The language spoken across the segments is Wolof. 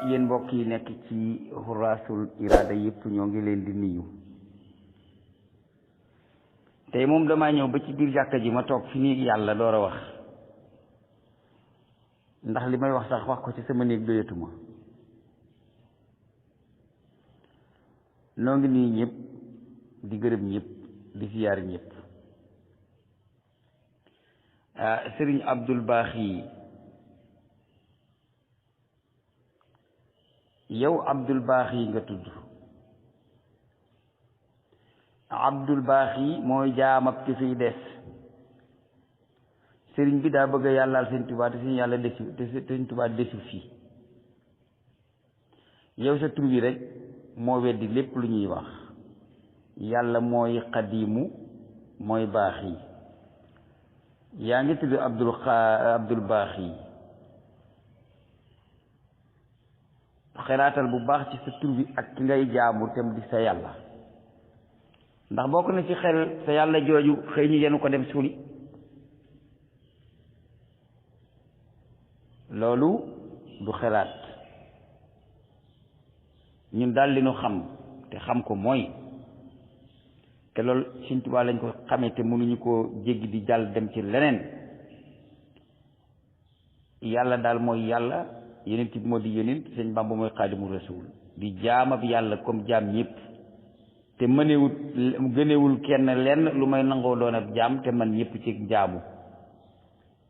yéen mbokk yi nekk ci Xuraasul Iraada yëpp ñoo ngi leen di nuyu. tey moom damaa ñëw ba ci biir jàkka ji ma toog fi néeg yàlla door a wax ndax li may wax sax wax ko ci sama néeg doyatuma. noo ngi nuyu ñëpp di gërëm ñëpp di siyaar ñëpp. Sëriñ Abdul Baaxi yow Abdul Baaxi nga tudd. Abdul Baaxi mooy jaamab ki fiy des. sëriñ bi daa bëgg a yàllaal sëñ Tuubaa te sëñ yàlla desu te sëñ Tuubaa desu fii. yow sa tur bi rek moo weddi lépp lu ñuy wax. yàlla mooy xadiimu mooy Baaxi. yaa ngi tudd Abdul Baaxi. xelaatal bu baax ci sa tur bi ak ki ngay jaamu tem di sa yàlla. ndax bokk na ci xel sa yàlla jooju xëy ñu yenu ko dem suuli. loolu du xelaat. ñun daal li nu xam te xam ko mooy te loolu Sëñ Tuubaa lañ ko xamee te mënuñu koo jéggi di jàll dem ci leneen. yàlla daal mooy yàlla yonent bi moo di yonent Sëñ Bàmba mooy xaadimu rasuul di jaamab yàlla comme jaam ñëpp te mënewul gënewul kenn lenn lu may nangoo doon ab jaam te man ñëpp ci jaamu.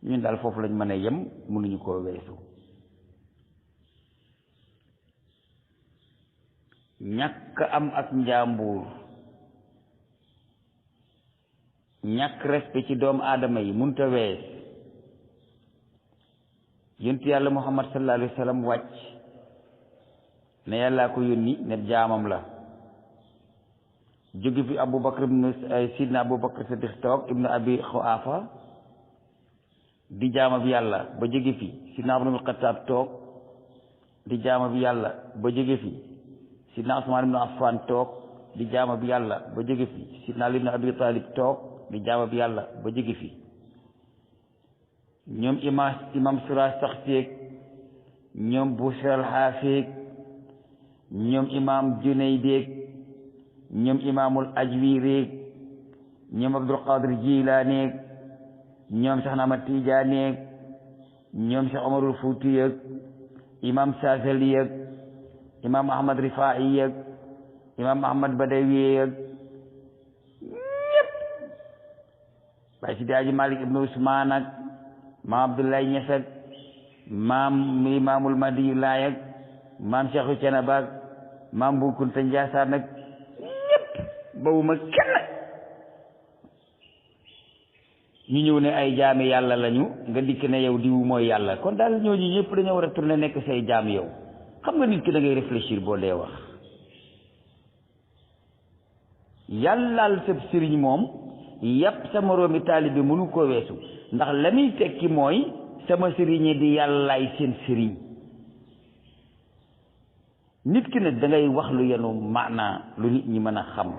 ñun daal foofu lañ mën a yem mënuñu koo weesu. ñàkk am ak njàmbur ñàkk respect ci doomu aadama yi munta wees. yonent yàlla Muhammad sallallahu alayhi wa sallam wàcc ne yàllaa ko yónni ne jaamam la. jóge fi Abubakar ibnu Sidna Abubakar Siddiq toog ibnu Abi Xuhaafa di jaamab yàlla ba jóge fi Sidna Umar ibnu Xattaab toog di jaamab yàlla ba jóge fi Sidna Usmaan ibnu Affaan toog di jaamab yàlla ba jóge fi Sidna Ali ibnu Abi Taalib toog di jaamab yàlla ba jóge fi ñoom imam Sura Saxteeg ñoom Busral Xaafeeg ñoom imam Junaydeeg ñoom imaamul Ajwireeg ñoom Abdul Qadir Jilaaneeg ñoom Cheikh Ahmad Tijaaneeg ñoom Cheikh Omarul Fuutiyeeg imam Saasaliyeeg imam Ahmad Rifaa'iyeeg imam Ahmad Badawiyeeg ñëpp Baay Sidi Aji Malik ibnu Usmaan ak maam Abdoulaye Niass ak maam imaamul Madiyu Laay ak maam Cheikhu Canaba ak maam Bu Kunta Njaasaan ak bawuma kenn. ñu ñëw ne ay jaami yàlla lañu nga dikk ne yow diwu mooy yàlla kon daal ñooñu ñëpp dañoo war a tourné nekk say jaam yow. xam nga nit ki da ngay réfléchir boo dee wax. yàllaal sab sëriñ moom yàpp sa moroomi taalibe mënu ko weesu ndax la muy tekki mooy sama sëriñe di yàllaay seen sëriñ. nit ki nag da ngay wax lu yenu maanaa lu nit ñi mën a xam.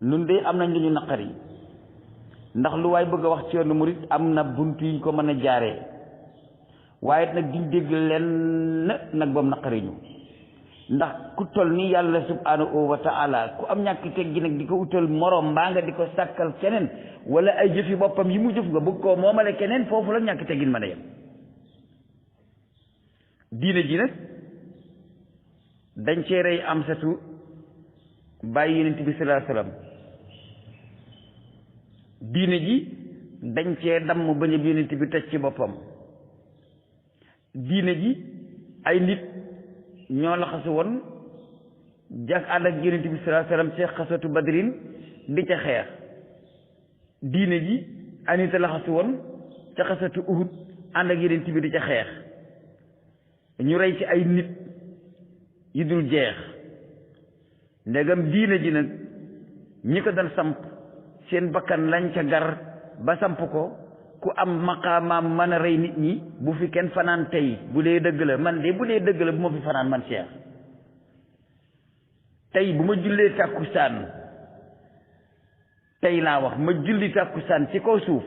nun de am nañ lu ñu naqari ndax lu waay bëgg a wax ci yoonu murit am na bunt yuñ ko mën a jaaree waaye nag duñ dégg lenn nag bam naqari ñu ndax ku toll ni yàlla subhanahu wa taala ku am ñàkk teg gi nag di ko utal morom mbaa nga di ko sàkkal keneen wala ay jëfi boppam yi mu jëf nga bëgg koo moomale keneen foofu la ñàkk teggin mën a yem. diine ji nag dañ cee rey Amsatu bàyyi yonent bi sallallahu alayhi wasallam. diine ji dañ cee damm bañ a yonent bi teg ci boppam. diine ji ay nit ñoo laxasu woon jag ànd ak yonent bi sallallahu alayhi wasallam ci xasatu badrin di ca xeex. diine ji ay nit a laxasu woon ca xasatu uhud ànd ak yonent bi di ca xeex. ñu rey ci ay nit yi dul jeex. ndegam diine ji nag ñi ko daan samp seen bakkan lañ ca gar ba samp ko ku am maqaamaam mën a rey nit ñi bu fi kenn fanaan tey bu dee dëgg la man de bu dee dëgg la bu ma fi fanaan man Cheikh. tey bu ma jullee tàkkusaan tey laa wax ma julli tàkkusaan ci kaw suuf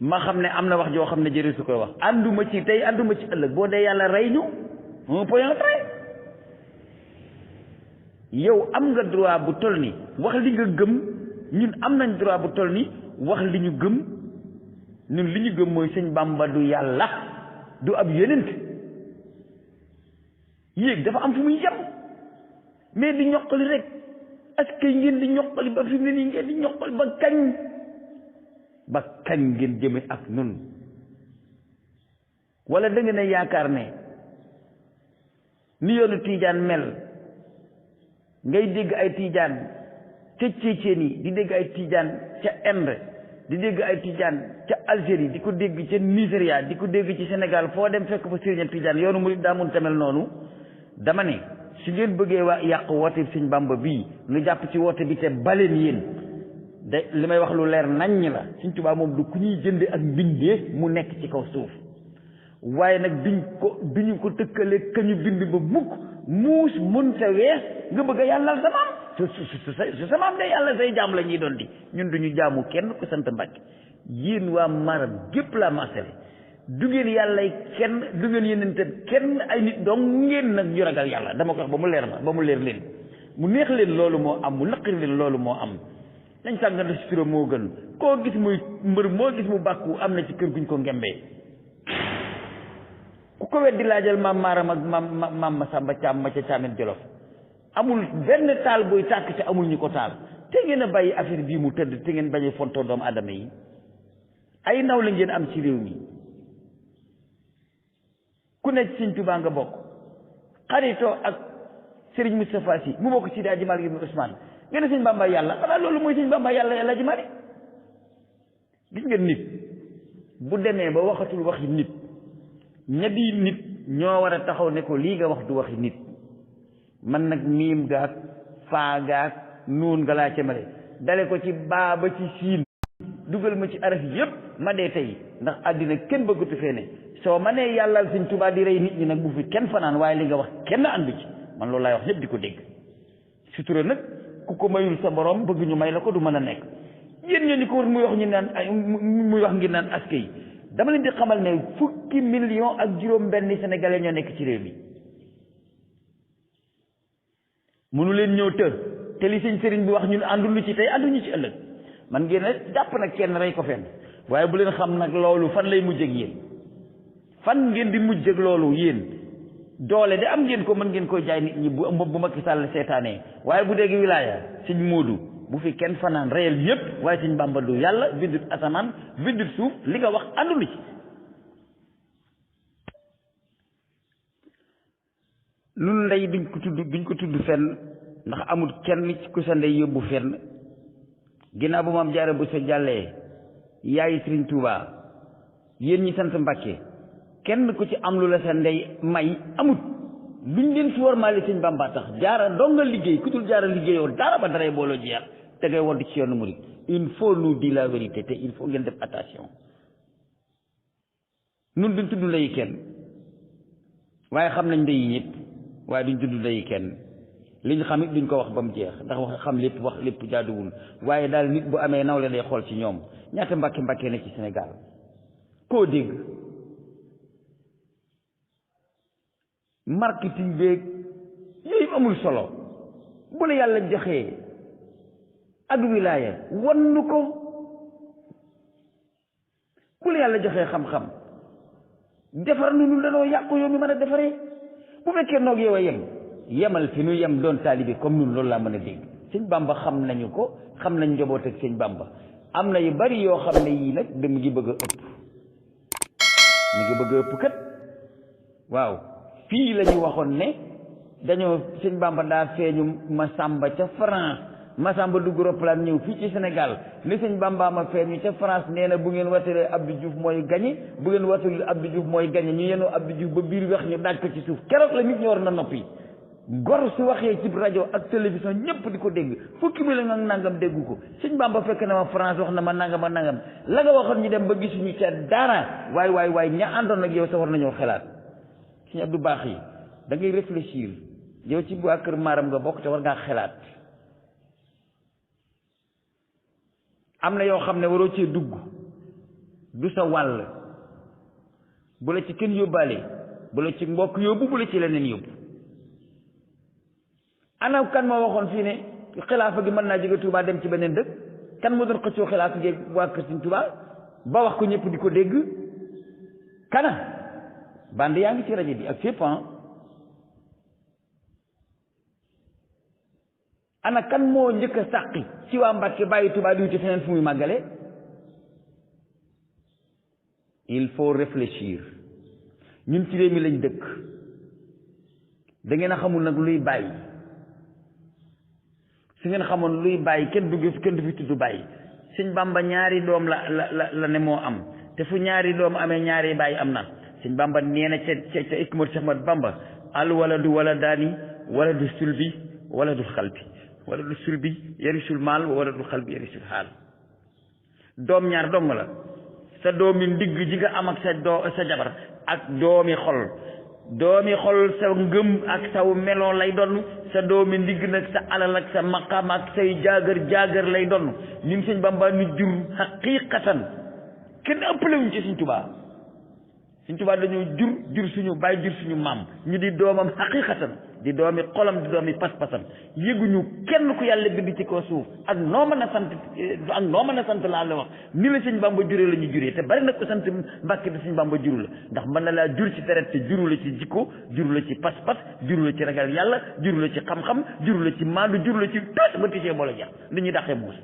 ma xam ne am na wax joo xam ne jëri su koy wax ànduma ci tey ànduma ci ëllëg boo dee yàlla rey ñu un point très yow am nga droit bu toll ni wax li nga gëm ñun am nañ droit bu toll ni wax li ñu gëm ñun li ñu gëm mooy sëñ Bamba du yàlla du ab yonent yéeg dafa am fu muy yem mais di ñoqali rek est-ce que ngeen di ñoqali ba fi mu ne nii ngeen di ñoqali ba kañ ngeen jëme ak nun wala da ngeen a yaakaar ne ni yoonu tiijaan mel ngay dégg ay tiijaan ca Tchétchénie di dégg ay tiijaan ca Inde di dégg ay tiijaan ca Algérie di ko dégg ca Nigéria di ko dégg ci Sénégal foo dem fekk fa sëriñ tiijaan yoonu murid daa mun tamel noonu dama ne su ngeen bëggee yàq woote sëñ Bamba bii nu jàpp ci woote bi te baleen yéen de li may wax lu leer naññ la sëñ Tuubaa moom du ku ñuy jënd ak mbindee mu nekk ci kaw suuf waaye nag duñu ko tëkkale kañu bind ba mukk muus mën sa wees nga bëgg a yàllal sa maam su sa maam de yàlla say jaam la ñuy doon di ñun duñu jaamu kenn ku sant Mbàkke yéen waa Maram gépp la marcele du ngeen yàllay kenn du ngeen yenente kenn ay nit dong ngeen nag ñu ragal yàlla dama ko wax ba mu leer ma ba mu leer leen mu neex leen loolu moo am mu naqari leen loolu moo am nañ sàngante si turam moo gën koo gis muy mbër moo gis mu bàkku am na ci kër guñ ko ngembee ku ko weddi laajal maam Maaram ak maam Masamba Caam ma ca Caamen Jolof amul benn taal buy tàkk ca amul ñu ko taal te ngeen a bàyyi affaire bii mu tëdd te ngeen bañ a fontoo doomu adama yi ay ndaw la ngeen am ci réew mi ku nekk Sëñ Tuubaa nga bokk xaritoo ak Serigne Moustapha Sy mu bokk ci daa ji Maalik ibn Ousmane nga ne sëñ Bamba yàlla xanaa loolu mooy sëñ Bamba yàlla ji Maalik gis ngeen nit bu demee ba waxatul waxi nit ñetti nit ñoo war a taxaw ne ko lii nga wax du waxi nit man nag miim gaag faa gaag nuun nga laa cemale dale ko ci baa ba ci siin dugal ma ci araf yépp ma dee tey ndax àddina kenn bëggatu fee ne soo ma nee yàllal sëñ Tuubaa di rey nit ñi nag bu fi kenn fanaan waaye li nga wax kenn àndu ci man loolu laay wax ñëpp di ko dégg sutura nag ku ko mayul sa borom bëgg ñu may la ko du mën a nekk yéen ñoo ñu ko war muy wax ñu naan ay muy wax ngir naan aske yi dama leen di xamal ne 10 millions ak juróom-benn sénégalais ñoo nekk ci réew mi mënu leen ñëw te li sëñ sëriñ bi wax ñun ànduñu ci tey ànduñu ci ëllëg man ngeen a jàpp nag kenn rey ko fenn waaye bu leen xam nag loolu fan lay mujj ak yéen fan ngeen di mujj ak loolu yéen doole de am ngeen ko mën ngeen koy jaay nit ñi bu Macky Sall seetaanee waaye bu dégg wilaaya sëñ Moodu bu fi kenn fanaan reyal ñëpp waaye sëñ Bamba du yàlla bindut asamaan bindut suuf li nga wax àndulu ci nun ndey duñ ko tudd fenn ndax amul kenn ku sa ndey yóbbu fenn ginnaaw bu ma am jaare bu sa jàllee yaayi Sëriñ Tuubaa yéen ñi sant Mbàkke kenn ku ci am lu la sa ndey may amut luñ leen fi war maali sëñ Bamba tax jaara dong nga liggéey ku dul jaara liggéeyoo dara ba daray booloo jeex te ngay wodd ci yoonu murid il faut nous dire la vérité te il faut ngeen def attention nun duñ tudd ndeyi kenn waaye xam nañ ndeyi ñëpp waaye duñ tudd ndeyi kenn li ñu xam it duñ ko wax ba mu jeex ndax wax xam lépp wax lépp jaaduwul waaye daal nit bu amee nawle day xool ci ñoom ñaata mbàkke ne ci Sénégal koo dégg marketing beeg yooyu amul solo bu la yàlla joxee ak wilaaya wannu ko bu la yàlla joxee xam-xam defar nu danoo yàqu yow mi mën a defaree bu fekkee noog yow a yemal fi nu yem doon taalibe comme nun loolu laa mën a dégg sëñ Bamba xam nañu ko xam nañ njaboot ak sëñ Bamba am na yu bari yoo xam ne yii nag da mu ngi bëgg a ëpp mi ngi bëgg a ëpp kat waaw fii la ñu waxoon ne dañoo sëñ Bamba daa feeñu Masamba ca France Masamba dugg roplaan ñëw fii ci Sénégal ni sëñ Bamba ma feeñu ca France nee na bu ngeen watalee Abdou Diouf mooy gañe bu ngeen watalul Abdou Diouf mooy gañe ñu yenoo Abdou Diouf ba biir wex ñu daaj ko ci suuf keroog la nit ñi war na noppi gor su waxee ci rajo ak télévision ñëpp di ko dégg 10 millions ak nangam déggu ko sëñ Bamba fekk na ma France wax na ma nangam ak nangam la nga waxoon ñu dem ba gisuñu ca dara waay ña àndoon ak yow sa war nañoo xelaat sëñ Abdou baax yi da ngay réfléchir yow ci bu kër maaram nga bokk te war ngaa xelaat am na yoo xam ne waroo cee dugg du sa wàll bu la ci kenn yóbbaale bu la ci mbokk yóbbu bu la ci leneen yóbbu ana kan moo waxoon fii ne xilaafa gi mën naa jóge Touba dem ci beneen dëkk kan moo doon xëccoo xilaafa gi waa kër Sëñ Touba ba wax ko ñëpp di ko dégg kana band yaa ngi ci rajo bi ak fépp ana kan moo njëkk a sàqi ci waa Mbàkke bàyyi Touba di wuti feneen fu muy màggale il faut réfléchir ñun ci réew mi lañ dëkk da ngeen a xamul nag luy bàyyi su ngeen xamoon luy bàyyi kenn du fi tudd bàyyi Sëñ Bamba ñaari doom la ne moo am te fu ñaari doom amee ñaari bàyyi am na Sëñ Bamba nee na ca ikmatu Cheikh Ahmad Bamba al waladu waladaani waladu sulbi waladu xalbi waladu sulbi yarisul maal waladu xalbi yarisul xaal doom ñaar dong la sa doomi ndigg ji nga am ak sa jabar ak doomi xol sa ngëm ak saw meloo lay donn sa doomi ndigg nag sa alal ak sa maqam ak say jaagar lay donn ñun Sëñ Bamba ñu jur xaqiqatan kenn ëppalewuñ ci Sëñ Tuubaa dañoo jur suñu baay jur suñu maam ñu di doomam xaqiqatan di doomi xolam di doomi pas-pasam yëguñu kenn ku yàlla bind ci kaw suuf ak noo mën a sant laa la wax ni la Sëñ Bamba juree la ñu juree te bari na ko sant Mbàkke di Sëñ Bamba juru la ndax mën na laa jur ci deret te juru la ci jikko juru la ci pas-pas juru la ci ragal yàlla juru la ci xam-xam juru la ci maandu juru la ci tos ba tisee boola jeex li ñuy dàqee muus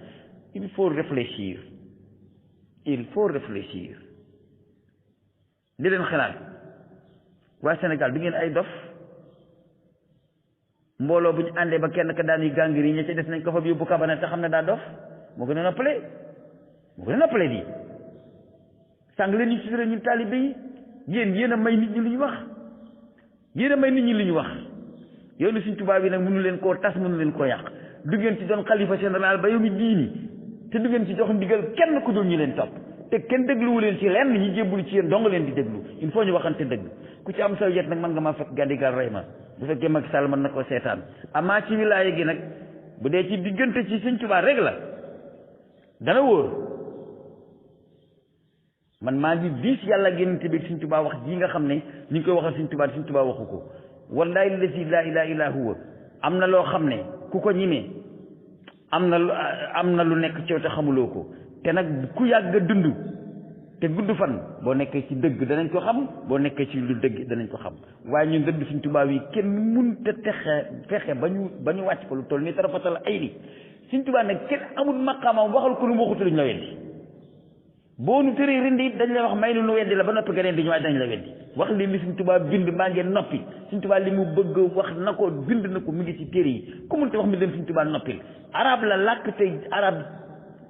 il faut réfléchir li leen xalaat waa Sénégal du ngeen ay dof mbooloo bu ñu àndee ba kenn ka daan yi gàngir yi ña ca des nañ ko fa yóbbu kabana te xam ne daa dof moo gën a noppale di sàng leen ñu sutura ñun taalibe yi yéen a may nit ñi lu ñu wax yoonu Sëñ Tuubaa bi nag mënu leen koo tas mënu leen koo yàq du ngeen ci doon xalifa général ba yow mi diini te du ngeen ci jox ndigal kenn ku dul ñu leen topp te kenn dégluwu leen ci lenn ñi jébbulu ci yéen dong leen di déglu il faut ñu waxante dëgg ku ci am saw yet nag mën nga maa fekk Gandigal rey ma bu fekkee Macky Sall mën na koo seetaan amaa ci wilaaya gi nag bu dee ci diggante ci Sëñ Tuubaa rek la dana wóor man maa ngi diis yàlla génnante bi Sëñ Tuubaa wax ji nga xam ne ñu ngi koy waxal Sëñ Tuubaa waxu ko wallaahi lazi laa ilaaha illaa huwa am na loo xam ne ku ko ñimee am na lu nekk ci yow te xamuloo ko te nag ku yàgg a dund te gudd fan boo nekkee ci dëgg danañ ko xam boo nekkee ci lu dëgg danañ ko xam waaye ñun dëgg Sëñ Tuubaa yi kenn mënut a fexe ba ñu wàcc ko lu toll nii tarafatal ay ni Sëñ Tuubaa nag kenn amul maqaamam waxal ko lu mu waxut luñ la weddi boo nu tëree rindi dañ lay wax may nu weddi la ba noppi geneen di ñu waaye dañ la weddi wax li Sëñ Tuubaa bind maa ngeen noppi Sëñ Tuubaa li mu bëgg wax na ko bind na ko mu ngi ci téere yi ku mënut a wax mi dem Sëñ Tuubaa noppil arab la làkk te arab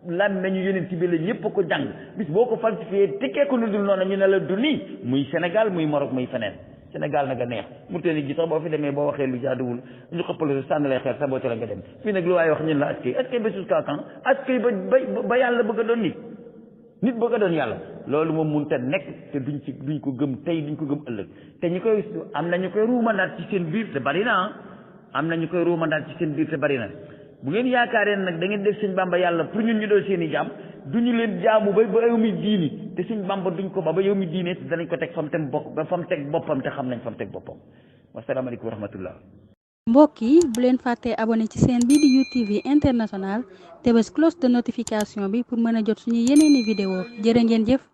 lan nañu yonent bi la ñëpp ko jàng bis boo ko falsifié tekkee ko lu dul noonu ñu ne la du nii muy Sénégal muy Maroc muy feneen Sénégal nag a neex mu tee ni gi sax boo fi demee boo waxee lu jaaduwul ñu xëppale sànni lay xeer saboté la nga dem fii nag lu waaye wax ñun la askay ba jusqu'à quand askay ba yàlla bëgg a doon nit bëgg a doon yàlla loolu moom mënut a nekk te duñ ko gëm tey duñ ko gëm ëllëg te ñu koy am na ñu koy ruumandaat ci seen biir te bari na bu ngeen yaakaaree nag da ngeen def Sëñ Bamba yàlla pour ñun ñu doon seen i jaam du ñu leen jaamu ba yow mi diini te Sëñ Bamba duñ ko ba yow mi diine te danañ ko teg fa mu teg boppam te xam nañ fa mu teg boppam wasalaamaaleykum wa rahmatullah. mbokk yi bu leen fàttee abonné ci seen bii di UTV international te bés cloche de notification bi pour mën a jot suñu yeneeni vidéo jërë ngeen jëf.